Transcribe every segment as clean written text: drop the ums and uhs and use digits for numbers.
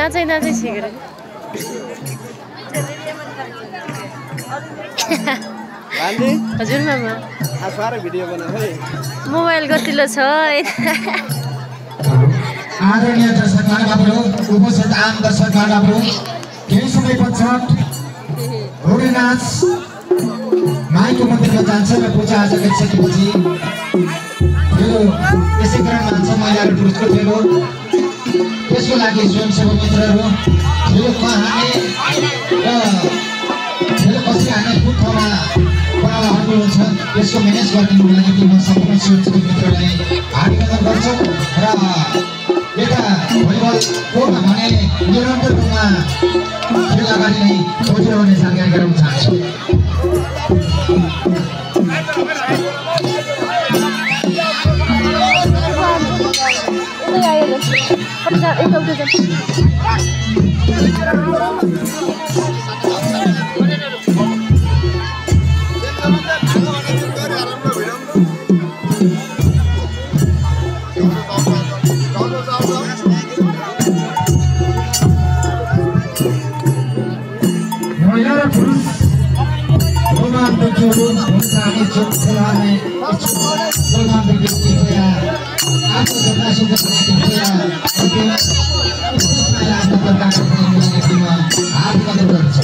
नाचै नाचै सिकेर हजुर मामा मोबाइल गतिलो छ आदरणीय दर्शकगण हाम्रो उपस्थित आम दर्शकगण हाम्रो केही समय पश्चात होली नाच माईको मन्दिरमा जान्छ र पूजा आजा गरिसकेपछि यसै क्रममा हुन्छ महिलाहरू पुरुषको ठेलो त्यसको लागि स्वयंसेवक मित्रहरू ठेलो कहाँने र ठेलो कसरी हान्ने कुन ठाउँमा बनाउनु हुन्छ त्यसको म्यानेज गरिदिनुको लागि टिममा सम्पूर्ण स्वयंसेवक मित्रहरूलाई हार्दिक अनुरोध गर्छौँ र यता भलिबल कोर्टमा भने निरन्तर रूपमा खेल अगाडि नै खोजिरहने जानकारी गराउन चाहन्छु महिला र पुरुष रोमान्टिक व्यक्तिहरू हुन्छाने जो खेलाउने रोमान्टिक व्यक्तिहरू आफ्नो जतासुकै आफ्नो प्रकारको व्यक्तिमा हात कदर गर्छ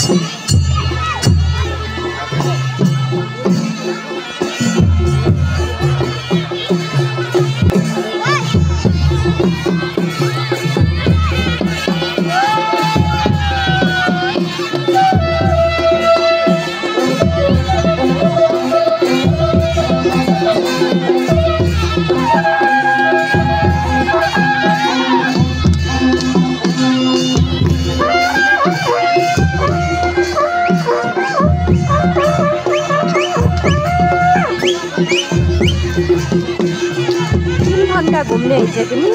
घूमने हिजो पनि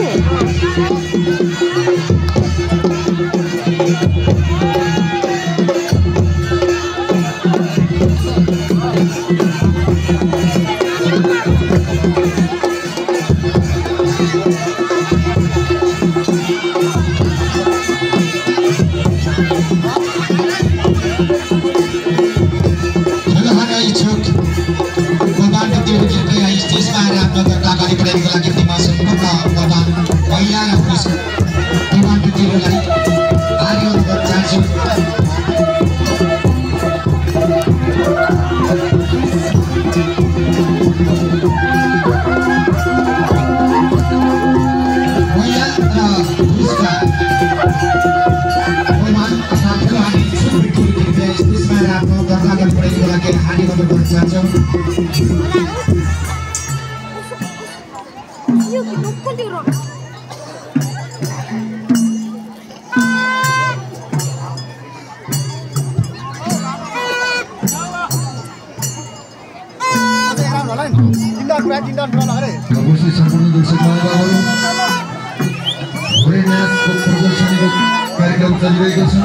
कार्यक्रम चलिरहेको छ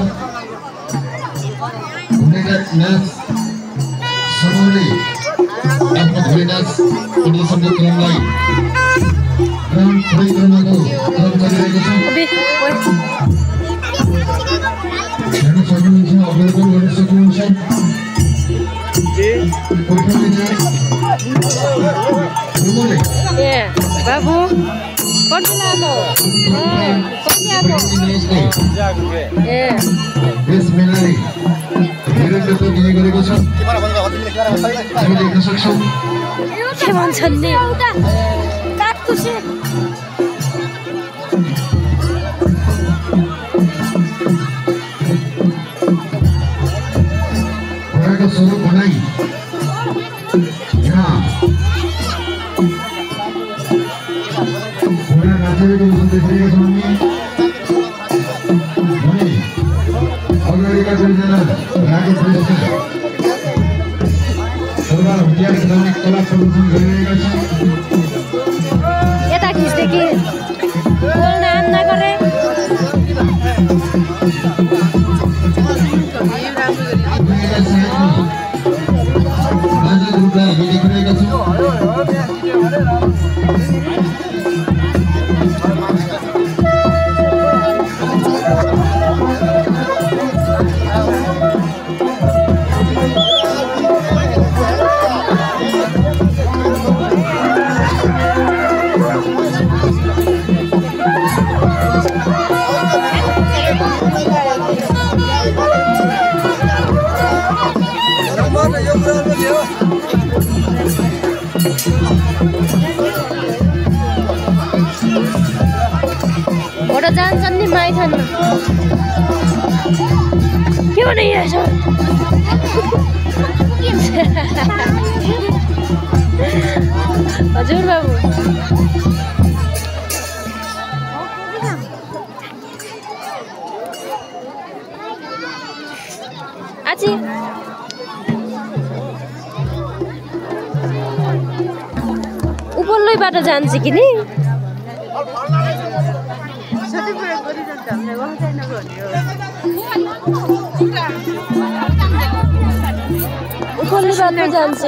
समूहले आफ्नो भोलिनाच प्रदर्शनको क्रमलाई परिक्रमाको क्रम चलिरहेको छ हेर्न सक्नुहुन्छ अवलोकन गर्न सक्नुहुन्छ उपरले ए बाबु कति लामो कति आको ए यस मेलाले धेरै नेतृत्व दिने गरेको छ हामी देख्न सक्छौँ के भन्छन् नि काटकुसे घोडाको स्वरूप बनाई यहाँ घोडा नाचेको देखिरहेका छौँ हामी अगाडिका दुईजना रागो प्रदर्शन दरबार हतियार खेलाउने कला प्रदर्शन गरिरहेका छन् यता खिच्दै कि बोल्न आन नगरे बाजा ग्रुपलाई हामी देखिरहेका छौँ घोडा जान्छन् नि माइथानमा के भने यहाँ छ हजुर बाबु आची उपल्लोबाट जान्छ कि नि उपल्लो बाटो जान्छ